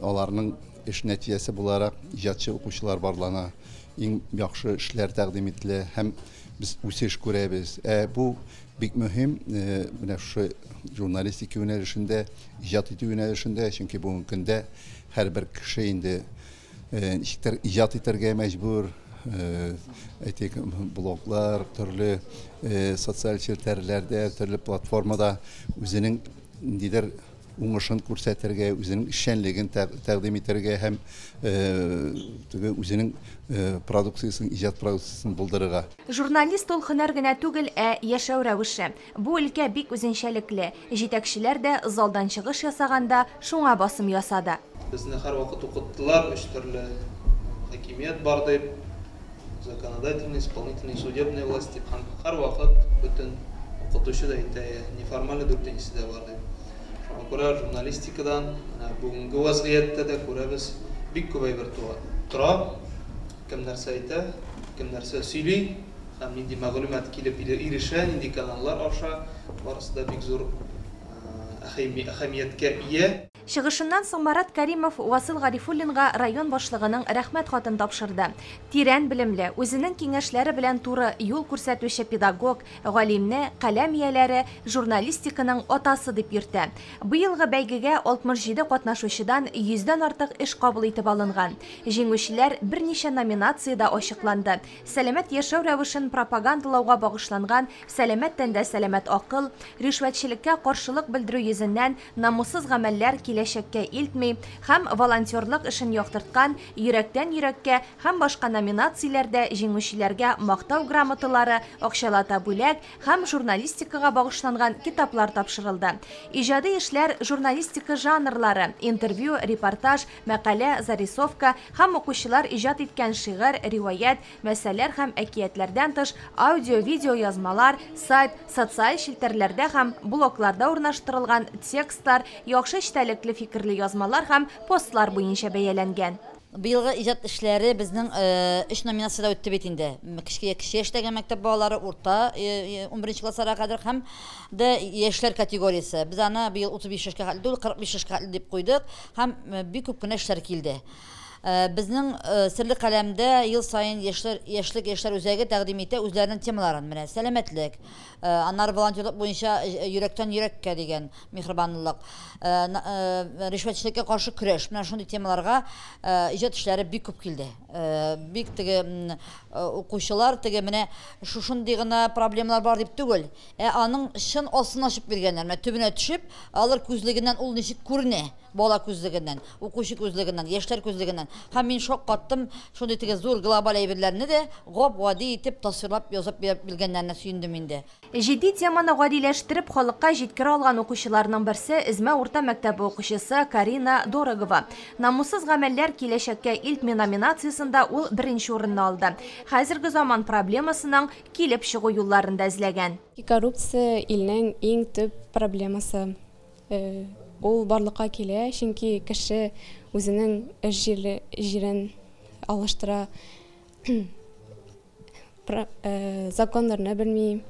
аларның эш нәтиҗәсе буларак иҗатчы укучылар барлана, иң яхшы эшләр тәкъдим ителә һәм без үсеш күрәбез. Ә бу бик мөһим, менә шушы журналистика юнәлешендә, иҗат итү юнәлешендә, чөнки бүгенге көндә һәрбер кеше инде ничектер иҗат итәргә мәҗбүр, әйтик, блоглар, төрле социаль челтәрләрдә, төрле платформада үзенең ниндидер уңышын күрсәтергә, үзенең эшчәнлеген тәкъдим итәргә һәм теге үзенең продукциясен, иҗат продукциясен булдырырга. Журналист ул һөнәр генә түгел, ә яшәү рәвеше. Бу өлкә бик үзенчәлекле. Җитәкчеләр дә залдан чыгыш ясаганда шуңа басым ясады. Безне һәрвакыт укыттылар, өч төрле хакимият бар дип, законодательный, исполнительный, судебный власть дип, һәм һәрвакыт бөтен укытучы да әйтә, неформальный дүртенчесе дә бар дип. Шуңа күрә журналистикадан бүгенге вазгыятьтә дә күрәбез, бик күп әйбер тора. Кем нәрсә әйтә, кем нәрсә сөйли, һәм нинди мәгълүмат килеп ирешә, нинди каналлар аша, барысы да бик зур әһәмияткә ия. Чыгышыннан соң Марат Каримов Васил Гарифуллинга район башлыгының рәхмәт хатын тапшырды. Тирән белемле, үзенең киңәшләре белән туры юл күрсәтүче педагог, галимне каләм ияләре журналистиканың атасы дип йөртә. Быелгы бәйгегә 67 катнашучыдан 100дән артык эш кабул итеп алынган. Җиңүчеләр берничә номинациядә ачыкланды. Сәламәт яшәү рәвешен пропагандалауга багышланган Сәламәт тәндә сәламәт акыл, ришвәтчелеккә каршылык белдерү йөзеннән Намуссыз гамәлләр киләчәккә илтми һәм Волонтерлык эшен яктырткан Йөрәктән йөрәккә һәм башка номинацияләрдә җиңүчеләргә Мактау грамоталары, акчалата бүләк һәм журналистикага багышланган китаплар тапшырылды. Иҗади эшләр журналистика жанрлары, интервью, репортаж, мәкалә, зарисовка һәм укучылар иҗат иткән шигырь, риваять, мәсәлләр һәм әкиятләрдән тыш, аудио-видеоязмалар, сайт, социаль челтәрләрдә һәм блогларда урнаштырылган текстлар, яхшы эчтәлекле фикерле язмалар һәм постлар буенча бәяләнгән. Быелгы иҗат эшләре безнең өч номинациядә үтте бит инде. Кечкенә кече яшьтәге мәктәп балалары, урта 11 классларга кадәр һәм дә яшьләр категориясе. Без аны быел 35 яшькә хәтле түгел, 45 яшькә хәтле дип куйдык һәм бик күп кенә эшләр килде. Безнең Серле каләмдә ел саен яшьләр яшьлек яшьләр үзәге тәкъдим итә үзләренең темаларын. Менә сәламәтлек, аннары волонтерлык буенча йөрәктән йөрәккә дигән миһербанлылык, ришвәтчелеккә каршы көрәш. Менә шундый темаларга иҗат эшләре бик күп килде. Бик теге укучылар теге менә шушындый гына проблемалар бар дип түгел, ә аның чын астын ачып биргәннәр. Менә төбенә төшеп, алар күзлегеннән ул ничек күренә. Бала күзлегеннән, укучы күзлегеннән, яшьләр күзлегеннән. Һәм мин шаккаттым, шундый теге зур глобаль әйберләрне дә гап-гади итеп тасвирлап язып бирә белгәннәренә сөендем инде. Җитди теманы гадиләштереп халыкка җиткерә алган укучыларның берсе, Эзмә урта мәктәбе укучысы Карина Дорогова. Намуссыз гамәлләр киләчәккә илтми номинациясендә ул беренче урынны алды. Хәзерге заман проблемасының килеп чыгу юлларын да эзләгән. Коррупция илнең иң төп проблемасы. Ул барлыкка килә, чөнки кеше үзенең эш җире, җирен алыштыра, законнарны белми.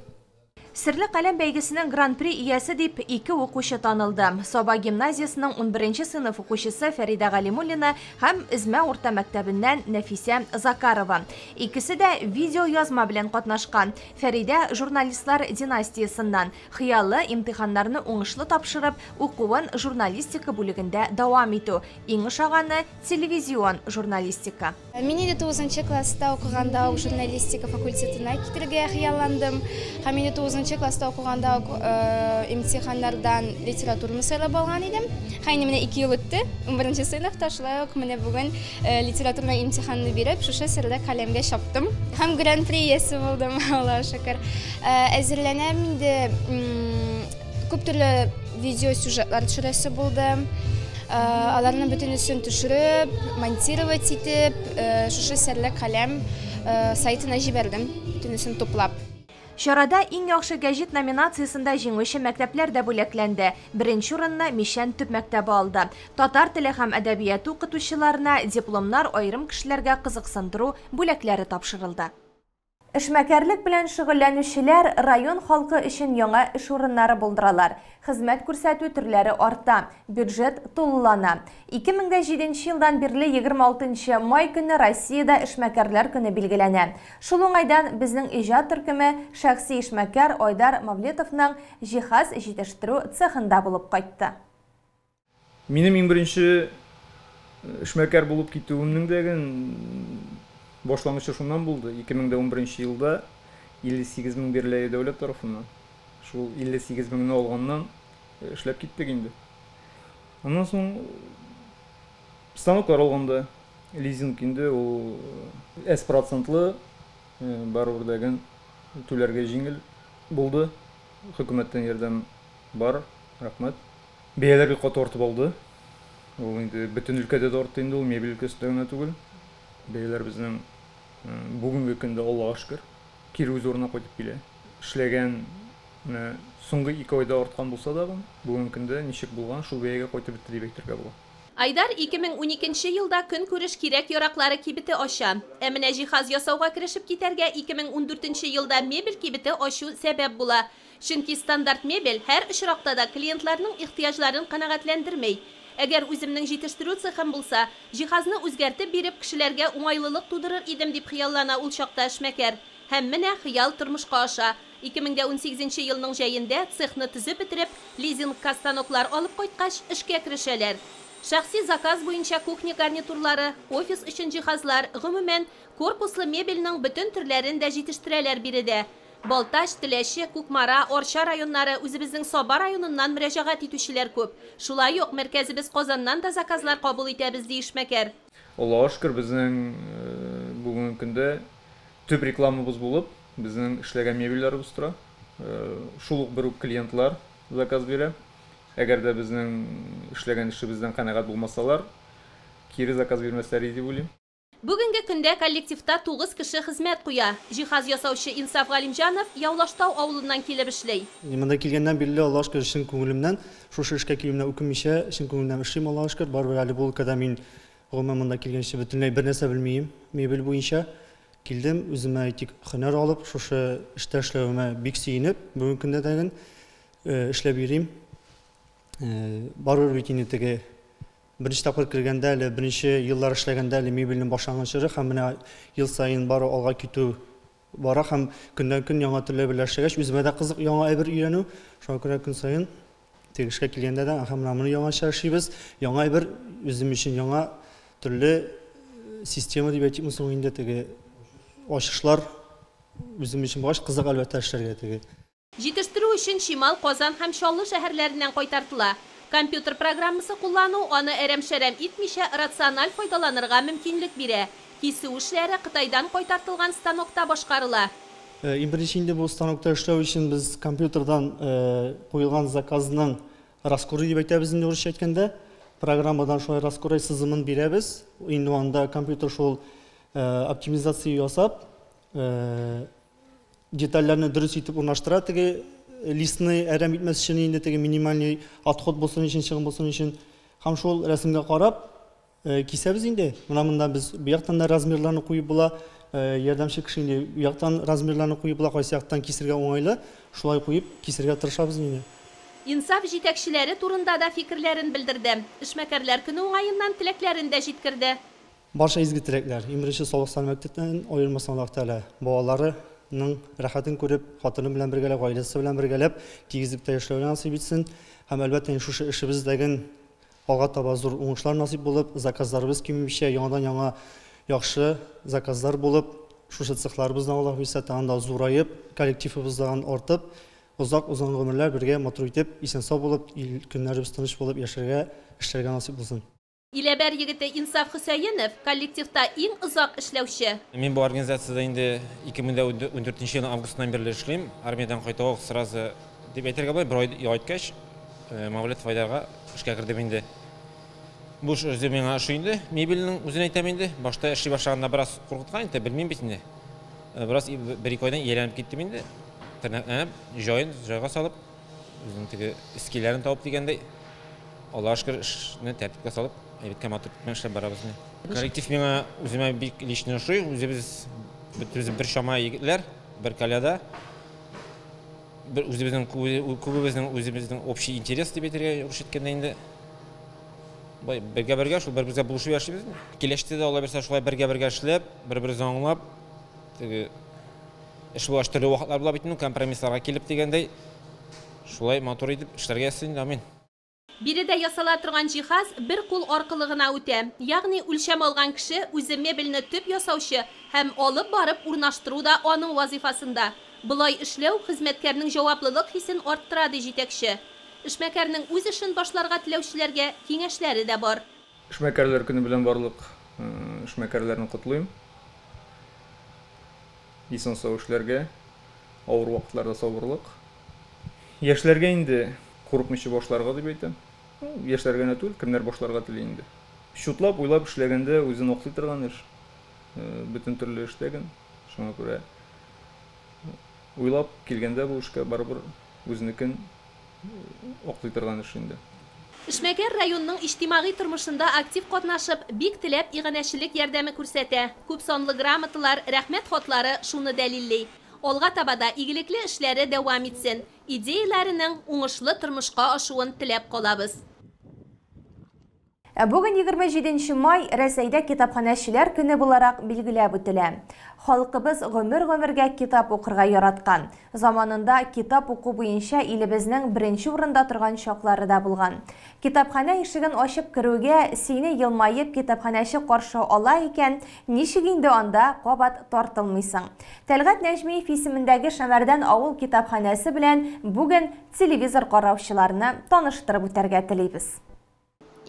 Серле каләм бәйгесенең гран-при иясе дип ике укучы танылды. Саба гимназиясенең 11 сыйныф укучысы Фәридә Галимуллина һәм Эзмә урта мәктәбеннән Нәфисә Закарова. Икесе дә видеоязма белән катнашкан. Фәридә журналистлар династиясеннән. Хыялы, имтиханнарны уңышлы тапшырып, укуын журналистика бүлегендә дәвам итү. Иң ошаганы, телевизион журналистика. Мин инде 9 класста укыганда ук журналистика факультетына китергә хыялландым. Һәм инде 9 класста укыганда ук имтиханнардан литератураны сайлап алган идем. Һәм инде менә 2 ел үтте, 11 сыйныфта шулай ук менә бүген литературна имтиханны биреп, шушы серле каләмгә чаптым. Һәм гран-при иясе булдым, Аллаһ шөкер. Әзерләнәм инде, күп төрле видеосюжетлар төшерәсе булды. Аларны бөтенесен төшереп, монтировать итеп, шушы серле каләм сайтына җибәрдем, бөтенесен туплап. Чарада иң яхшы гәҗит номинациясендә җиңүче мәктәпләр дә бүләкләнде. Беренче урынны Мичән төп мәктәбе алды. Татар теле һәм әдәбияты укытучыларына дипломнар, аерым кешеләргә кызыксындыру бүләкләре тапшырылды. Эшмәкәрлек белән шөгыльләнүчеләр район халкы өчен яңа эш урыннары булдыралар. Хезмәт күрсәтү төрләре арта, бюджет тулылана. 2007 елдан бирле 26 май көне Россиядә эшмәкәрләр көне билгеләнә. Шул уңайдан безнең иҗат төркеме шәхси эшмәкәр Айдар Мавлетовның җиһаз җитештерү цехында булып кайтты. Минем иң беренче эшмәкәр булып китүемнең дә башлангычы шуннан булды. 2011 елда 58 мең бирелә дәүләт тарафыннан. Шул 58 меңне алганнан эшләп киттек инде. Аннан соң станоклар алганда лизинг инде ул S процентлы барыбер дәген түләргә җиңел булды. Хөкүмәттән ярдәм бар, рәхмәт. Бәяләр бик каты артып алды. Ул инде бөтен өлкәдә дә артты инде, ул мебель өлкәсендә генә түгел. Бәяләр безнең бүгенге көндә, Аллага шөкер, кире үз урынына кайтып килә. Эшләгән менә соңгы 2 айда арткан булса да, бүгенге көндә ничек булган, шул бәягә кайтып бетте дип әйтергә була. Айдар 2012 елда көнкүреш кирәк-яраклары кибете ача. Ә менә җиһаз ясауга керешеп китәргә 2014 елда мебель кибете ачу сәбәп була. Чөнки стандарт мебель һәр очракта да клиентларның ихтыяҗларын канәгатьләндерми. Әгәр үземнең җитештерү цехым булса, җиһазны үзгәртеп биреп кешеләргә уңайлылык тудырыр идем дип хыяллана ул чакта эшмәкәр. Һәм менә хыял тормышка аша. 2018 елның җәендә цехны төзеп бетереп, лизингка станоклар алып кайткач, эшкә керешәләр. Шәхси заказ буенча кухня гарнитурлары, офис өчен җиһазлар, гомумән, корпуслы мебельнең бөтен төрләрен дә җитештерәләр биредә. Балтач, Теләче, Кукмара, Арча районнары, үзебезнең Саба районыннан мөрәҗәгать итүчеләр күп. Шулай ук мәркәзебез Казаннан да заказлар кабул итәбез, ди эшмәкәр. Аллага шөкер, безнең бүгенге көндә төп рекламабыз булып, безнең эшләгән мебельләребез тора. Шул ук бер үк клиентлар заказ бирә. Әгәр дә безнең эшләгән эшебездән канәгать булмасалар, кире заказ бирмәсләр иде дип уйлыйм. Бүгенге көндә коллективта 9 кеше хезмәт куя. Җиһаз ясаучы Инсаф Галимҗанов Явлаштау авылыннан килеп эшли. Монда килгәннән бирле, Аллага шөкер, чын күңелемнән, шушы эшкә килүемнән үкенмичә, чын күңелемнән эшлим, Аллага шөкер. Барыбер әле бу өлкәдә мин гомумән монда килгәнче бөтенләй бер нәрсә белмим, мебель буенча. Килдем, үземә әйтик, һөнәр алып, шушы эштә эшләвемә бик сөенеп, бүгенге көндә дә эшләп йөрим. Барыбер бит инде теге беренче тапкыр кергәндә әле, беренче еллар эшләгәндә әле мебельнең башланган чоры һәм менә ел саен бары алга китү бара һәм көннән-көн яңа төрле әйберләр эшләгәч, үземә дә кызык яңа әйбер өйрәнү. Шуңа күрә көн саен теге эшкә килгәндә дә, һәм менә моны яңача эшлибез, яңа әйбер үзем өчен яңа төрле система дип әйтикме соң инде, теге ачышлар үзем өчен булгач, кызык әлбәттә эшләргә теге. Җитештерү өчен чимал Казан һәм Чаллы шәһәрләреннән кайтартыла. Компьютер программасы куллану аны әрәм-шәрәм итмичә рациональ файдаланырга мөмкинлек бирә. Кисү эшләре Кытайдан кайтартылган станокта башкарыла. Иң беренче инде бу станокта эшләү өчен без компьютердан куелган заказның раскрой дип әйтәбез инде урысча әйткәндә. Программадан шулай раскрой сызымын бирәбез. Инде анда компьютер шул оптимизация ясап, детальләрне дөрес итеп урнаштыра, теге листны әрәм итмәс өчен инде теге минимальный отход булсын өчен, чыгым булсын өчен. Һәм шул рәсемгә карап кисәбез инде. Менә монда без бу яктан да размерларны куеп була, ярдәмче кеше инде бу яктан размерларны куеп була, кайсы яктан кисергә уңайлы, шулай куеп кисергә тырышабыз инде. Инсаф җитәкчеләре турында да фикерләрен белдерде. Эшмәкәрләр көне уңаеннан теләкләрен дә җиткерде. Барча изге теләкләр, иң беренче саулык сәламәтлектән аермасын Аллаһ Тәгалә. Балаларының рәхәтен күреп, хатыны белән бергәләп, гаиләсе белән бергәләп, тигезлектә яшәүне насыйп итсен. Һәм әлбәттә, инде шушы эшебездәген алга таба зур уңышлар насыйп булып, заказларыбыз кимемичә, яңадан-яңа яхшы заказлар булып, шушы цехларыбызны Аллаһ бирсә, тагын да зураеп, коллективыбыз тагын артып, озак-озын гомерләр бергә матур итеп, исән-сау булып, ил көннәребез тыныч булып яшәргә, эшләргә насыйп булсын. Иләбәр егете Инсаф Хөсәенов коллективта иң озак эшләүче. Мин бу организациядә инде 2014 елның августыннан бирле эшлим. Армиядән кайтуга ук сразу дип әйтергә була, бер ай ял иткәч, Мавлет Файдарга эшкә кердем инде. Бу эш үзе миңа ошый инде, мебельнең үзен әйтәм инде. Башта эшли башлаганда бераз куркыткан инде, белмим бит инде. Бераз бер-ике айдан ияләнеп киттем инде. Тернәкләнеп, җаен җайга салып, үзенең теге эскиләрен табып дигәндәй. Аллага шөкер, эшне тәртипкә салып, әйбәткә матур белән эшләп барабыз инде. Коллектив миңа үземә бик лично ошый. Үзебез бөтенебез бер чама егетләр, бер коляда. Бер үзебезнең күбебезнең үзебезнең общий интерес дип әйтергә русча әйткәндә инде. Бай бергә-бергә шул бер-беребезгә булышып яшибез. Киләчәктә дә Алла бирсә шулай бергә-бергә эшләп, бер-беребезне аңлап, теге эш булгач төрле вакытлар була бит инде, компромиссларга килеп дигәндәй, шулай матур итеп эшләргә язсын инде, амин. Биредә ясала торган җиһаз бер кул аркылы гына үтә. Ягъни үлчәм алган кеше үзе мебельне төп ясаучы һәм алып барып урнаштыру да аның вазыйфасында. Болай эшләү хезмәткәрнең җаваплылык хисен арттыра, ди җитәкче. Эшмәкәрнең үз эшен башларга теләүчеләргә киңәшләре дә бар. Эшмәкәрләр көне белән барлык эшмәкәрләрне котлыйм. Исән-сау эшләргә, авыр вакытларда сабырлык. Яшьләргә инде курыкмыйча башларга дип әйтәм. Яшьләргә генә түгел, кемнәр башларга тели инде. Чутлап, уйлап эшләгәндә үзен аклый торган эш. Бөтен төрле эштәген. Шуңа күрә уйлап килгәндә бу эшкә барыбер үзенекен аклый торган эш инде. Эшмәкәр районның иҗтимагый тормышында актив катнашып, бик теләп иганәчелек ярдәме күрсәтә. Күп санлы грамоталар, рәхмәт хатлары шуны дәлилли. Алга таба да игелекле эшләре дәвам итсен. Идеяләренең уңышлы тормышка ашуын теләп калабыз. Ә бүген 27 май Рәсәйдә китапханәчеләр көне буларак билгеләп үтелә. Халкыбыз гомер-гомергә китап укырга яраткан. Заманында китап уку буенча илебезнең беренче урында торган чаклары да булган. Китапханә ишеген ачып керүгә сине елмаеп китапханәче каршы ала икән, ничек инде анда кабат тартылмыйсың? Тәлгать Нәҗмиев исемендәге Шәмәрдән авыл китапханәсе белән бүген телевизор караучыларны таныштырып үтәргә телибез.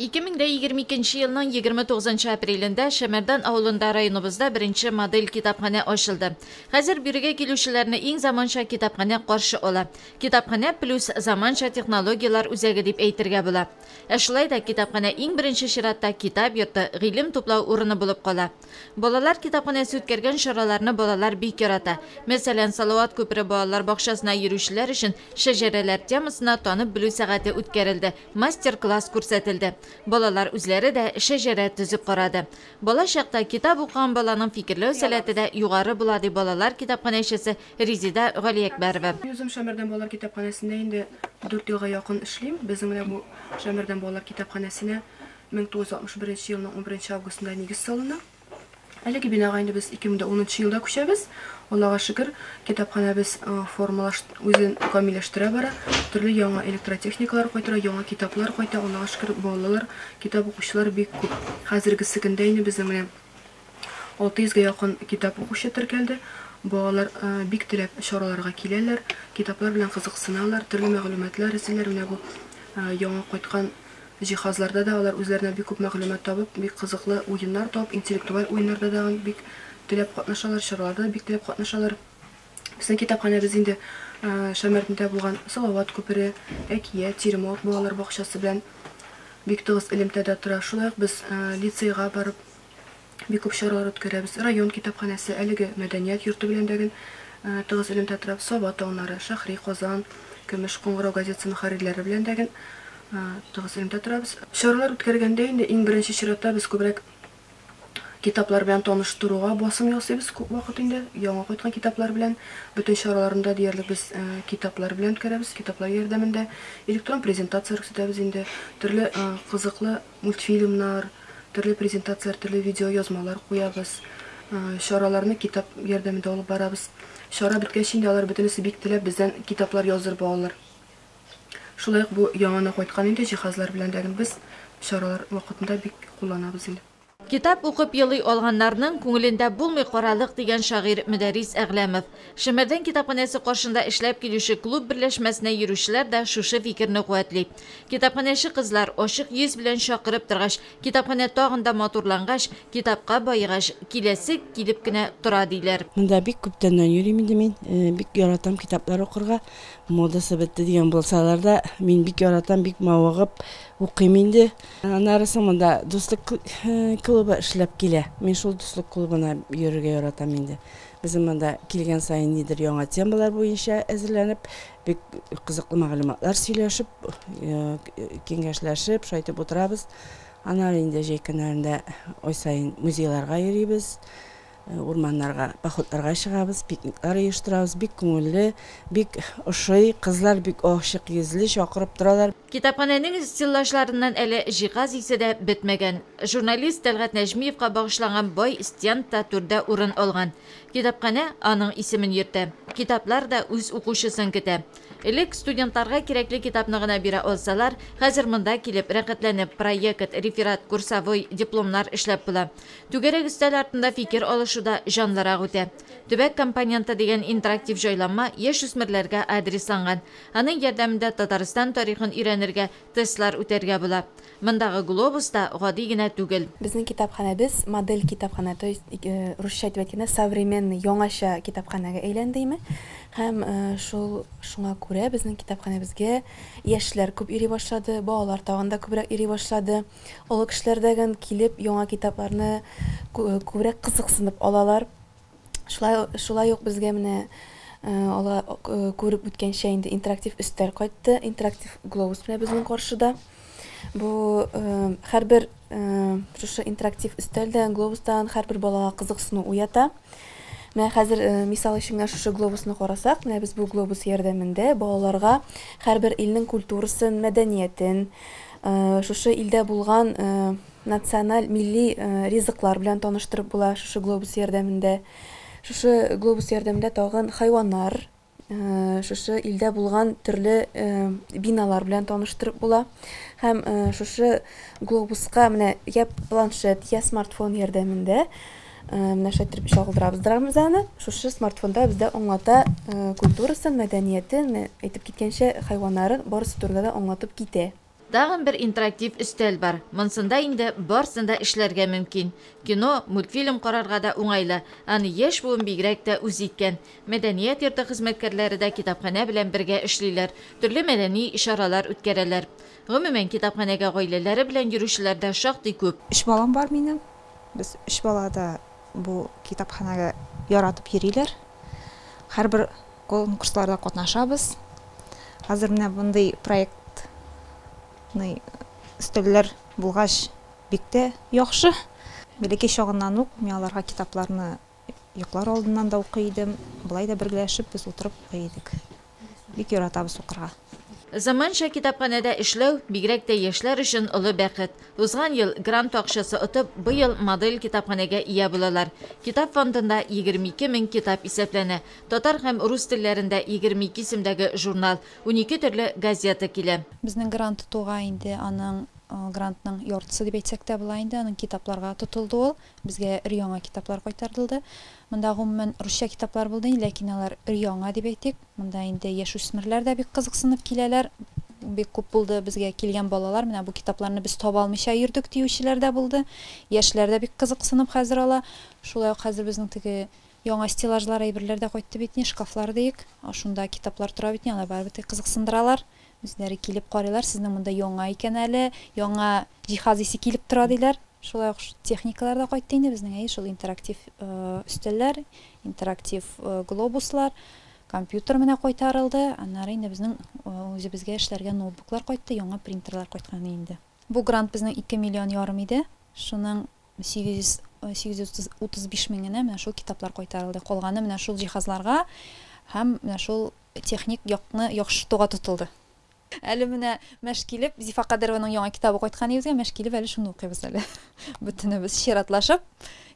2022 елның 29 апрелендә Шәмәрдән авылында районыбызда беренче модель китапханә ачылды. Хәзер бирегә килүчеләрне иң заманча китапханә каршы ала. Китапханә плюс заманча технологияләр үзәге дип әйтергә була. Ә шулай да китапханә иң беренче чиратта китап йорты, гыйлем туплау урыны булып кала. Балалар китапханәсе үткәргән чараларны балалар бик ярата. Мәсәлән, Салават күпере балалар бакчасына йөрүчеләр өчен шәҗәрәләр темасына танып белү сәгате үткәрелде, мастер-класс күрсәтелде. Балалар үзләре дә шәҗәрә төзеп карады. Бала чакта китап укыган баланың фикерләү сәләте дә югары була, ди балалар китапханәчесе Резеда Галиәкбәрова. Мин үзем Шәмәрдән балалар китапханәсендә инде дүрт елга якын эшлим. Безнең менә бу Шәмәрдән балалар китапханәсенә 1961 елның 11 августында нигез салына. Әлеге бинага инде без 2010 елда күчәбез. Аллага шөкер, китапханәбез формалаш үзен камилләштерә бара. Төрле яңа электротехникалар кайтара, яңа китаплар кайта. Аллага шөкер, балалар, китап укучылар бик күп. Хәзергесе көндә инде безнең менә 600 гә якын китап укучы теркәлде. Балалар бик теләп чараларга киләләр, китаплар белән кызыксыналар, төрле мәгълүматлар эзлиләр. Менә бу яңа кайткан Җиһазларда да алар үзләренә бик күп мәгълүмат табып, бик кызыклы уеннар табып, интеллектуаль уеннарда да бик теләп катнашалар, чараларда да бик теләп катнашалар. Безнең китапханәбез инде Шәмәрдәндә булган Салават күпере, Әкият, Теремок балалар бакчасы белән бик тыгыз элемтәдә тора. Шулай ук без лицейга барып Бик күп чаралар үткәрәбез. Район китапханәсе, әлеге мәдәният йорты белән дә гел тыгыз элемтә торабыз. Саба таңнары, Шәһри Казан, Көмеш кыңгырау газетасы мөхәррирләре белән дә гел тыгыз элемтә торабыз. Чаралар үткәргәндә инде иң беренче чиратта без күбрәк китаплар белән таныштыруга басым ясыйбыз күп вакыт инде. Яңа кайткан китаплар белән бөтен чараларны да диярлек без китаплар белән үткәрәбез, китаплар ярдәмендә. Электрон презентацияләр күрсәтәбез инде, төрле кызыклы мультфильмнар, Төрле презентацияләр, төрле видеоязмалар куябыз. Чараларны китап ярдәмендә алып барабыз. Чара беткәч инде алар бөтенесе бик теләп бездән китаплар яздырып алалар. Шулай ук бу яңаны кайткан инде җиһазлар белән дә без чаралар вакытында бик кулланабыз инде. Китап укып елый алганнарның күңелендә булмый каралык, дигән шагыйрь Мөдәррис Әгъләмов. Шәмәрдән китапханәсе каршында эшләп килүче клуб берләшмәсенә йөрүчеләр дә шушы фикерне куәтли. Китапханәче кызлар ачык йөз белән чакырып торгач, китапханә тагын да матурлангач, китапка баегач, киләсе килеп кенә тора, диләр. Монда бик күптәннән йөрим инде мин. Бик яратам китаплар укырга. Модасы бетте дигән булсалар да, мин бик яратам, бик мавыгып укыйм инде. Аннары соң монда Дуслык клубы эшләп килә. Мин шул Дуслык клубына йөрергә яратам инде. Безнең монда килгән саен нидер яңа темалар буенча әзерләнеп, бик кызыклы мәгълүматлар сөйләшеп, киңәшләшеп, шайтып утырабыз. Аннары инде җәй көннәрендә ай саен музейларга йөрибез, урманнарга походларга чыгабыз, пикниклар оештырабыз. Бик күңелле, бик ошый. Кызлар бик ачык йөзле, чакырып торалар. Китапханәнең стеллажларыннан әле җиһаз исе дә бетмәгән. Журналист Тәлгать Нәҗмиевка багышланган бай стенд та түрдә урын алган. Китапханә аның исемен йөртә. Китаплар да үз укучысын көтә. Элек студентларга кирәкле китапны гына бирә алсалар, хәзер монда килеп, рәхәтләнеп проект, реферат, курсовой, дипломнар эшләп була. Түгәрәк өстәл артында фикер алышу да җанлырак үтә. Төбәк компоненты дигән интерактив җайланма яшүсмерләргә адресланган. Аның ярдәмендә Татарстан тарихын өйрәнергә, тестлар үтәргә була. Мондагы глобус та гади генә түгел. Безнең китапханәбез модель китапханә, то есть русча итеп әйткәндә, современный, яңача китапханәгә әйләнде име. Һәм шул шуңа күрә безнең китапханәбезгә яшьләр күп йөри башлады, балалар тагын да күбрәк йөри башлады. Олы кешеләр дә килеп яңа китапларны күбрәк кызыксынып алалар. Шулай, шулай ук безгә менә ала күреп үткәнчә инде интерактив өстәл кайтты, интерактив глобус менә безнең каршыда. Бу һәрбер шушы интерактив өстәлдән, глобустан һәрбер балага кызыксыну уята. Менә хәзер мисал өчен генә шушы глобусны карасак, менә без бу глобус ярдәмендә балаларга һәрбер илнең культурасын, мәдәниятен, Шушы илдә булган националь милли ризыклар белән таныштырып була шушы глобус ярдәмендә. Шушы глобус ярдәмендә тагын хайваннар, шушы илдә булган төрле биналар белән таныштырып була. Һәм шушы глобуска менә я планшет, я смартфон ярдәмендә менә шулай итеп чагылдырабыз аны. Шушы смартфонда бездә аңлата культурасын, мәдәниятен, әйтеп киткәнчә, хайваннарын, барысы турында да аңлатып китә. Тагын бер интерактив өстәл бар. Монсында инде барсын да эшләргә мөмкин. Кино, мультфильм карарга да уңайлы. Аны яшь буын бигрәк тә үз иткән. Мәдәният йорты хезмәткәрләре дә китапханә белән бергә эшлиләр, төрле мәдәни чаралар үткәрәләр. Гомумән, китапханәгә гаиләләре белән йөрүчеләр дә шактый күп. Өч балам бар минем. Без өч бала да бу китапханәгә яратып йөриләр. Һәрбер конкурсларда катнашабыз. Хәзер менә мондый проект өстәлләр булгач бик тә яхшы. Бәләкәй чагыннан ук мин аларга китапларны йоклар алдыннан да укый идем. Болай да бергәләшеп без утырып укый идек. Бик яратабыз укырга. Заманча китапханәдә эшләү, бигрәк тә яшьләр өчен олы бәхет. Узган ел грант акчасы отып, быел модель китапханәгә ия булалар. Китап фондында 22 мең китап исәпләнә. Татар һәм рус телләрендә 22 исемдәге журнал, 12 төрле газета килә. Безнең грант тотуга инде аның грантның яртысы дип әйтсәк тә була инде, аның китапларга тотылды ул. Безгә өр-яңа китаплар кайтарылды. Монда гомумән русча китаплар булды, ләкин алар өр-яңа дип әйтик. Монда инде яшүсмерләр дә бик кызыксынып киләләр. Бик күп булды безгә килгән балалар, менә бу китапларны без таба алмыйча йөрдек диючеләр дә булды. Яшьләр дә бик кызыксынып хәзер ала. Шулай ук хәзер безнең теге яңа стеллажлар, әйберләр дә кайтты бит, ни шкафлар диек. Шунда китаплар тора бит, алар барыбер кызыксындыралар. Үзләре килеп карыйлар, сезнең монда яңа икән әле, яңа җиһаз исе килеп тора диләр. Шулай ук техникалар да кайтты инде безнең, әйе, шул интерактив өстәлләр, интерактив глобуслар, компьютер менә кайтарылды. Аннары инде безнең үзебезгә эшләргә ноутбуклар кайтты, яңа принтерлар кайткан инде. Бу грант безнең 2 миллион ярым иде. Шуның 835 меңенә менә шул китаплар кайтарылды. Калганы менә шул җиһазларга һәм менә шул техник якны яхшыртуга тотылды. Әле менә мәш килеп, Зифа Кадырованың яңа китабы кайткан иде, мәш килеп әле шуны укыйбыз әле. Бөтенебез чиратлашып,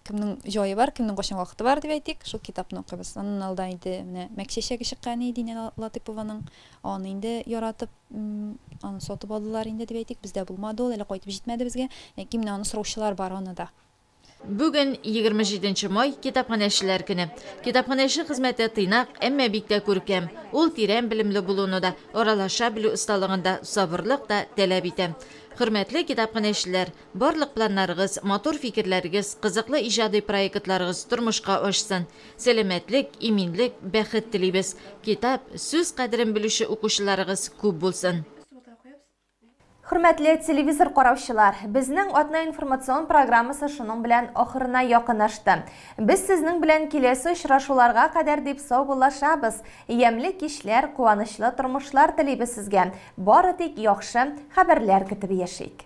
кемнең җае бар, кемнең кайчан вакыты бар дип әйтик, шул китапны укыйбыз. Аннан алда инде менә Мәк чәчәге чыккан иде Динә Латыпованың. Аны инде яратып, аны сатып алдылар инде дип әйтик. Бездә булмады ул, әле кайтып җитмәде безгә. Ләкин менә аны сораучылар бар аны да. Бүген 27 май китапханәчеләр көне. Китапханәче хезмәте тыйнак, әмма бик тә күркәм. Ул тирән белемле булуны да, аралаша белү осталыгын да, сабырлык та таләп итә. Хөрмәтле китапханәчеләр, барлык планнарыгыз, матур фикерләрегез, кызыклы иҗади проектларыгыз тормышка ашсын. Сәламәтлек, иминлек, бәхет телибез. Китап, сүз кадерен белүче укучыларыгыз күп булсын. Хөрмәтле телевизор караучылар, безнең атна информацион программасы шуның белән ахырына якынлашты. Без сезнең белән киләсе очрашуларга кадәр дип саубуллашабыз. Ямьле кичләр, куанычлы тормышлар телибез сезгә. Бары тик яхшы хәбәрләр көтеп яшик.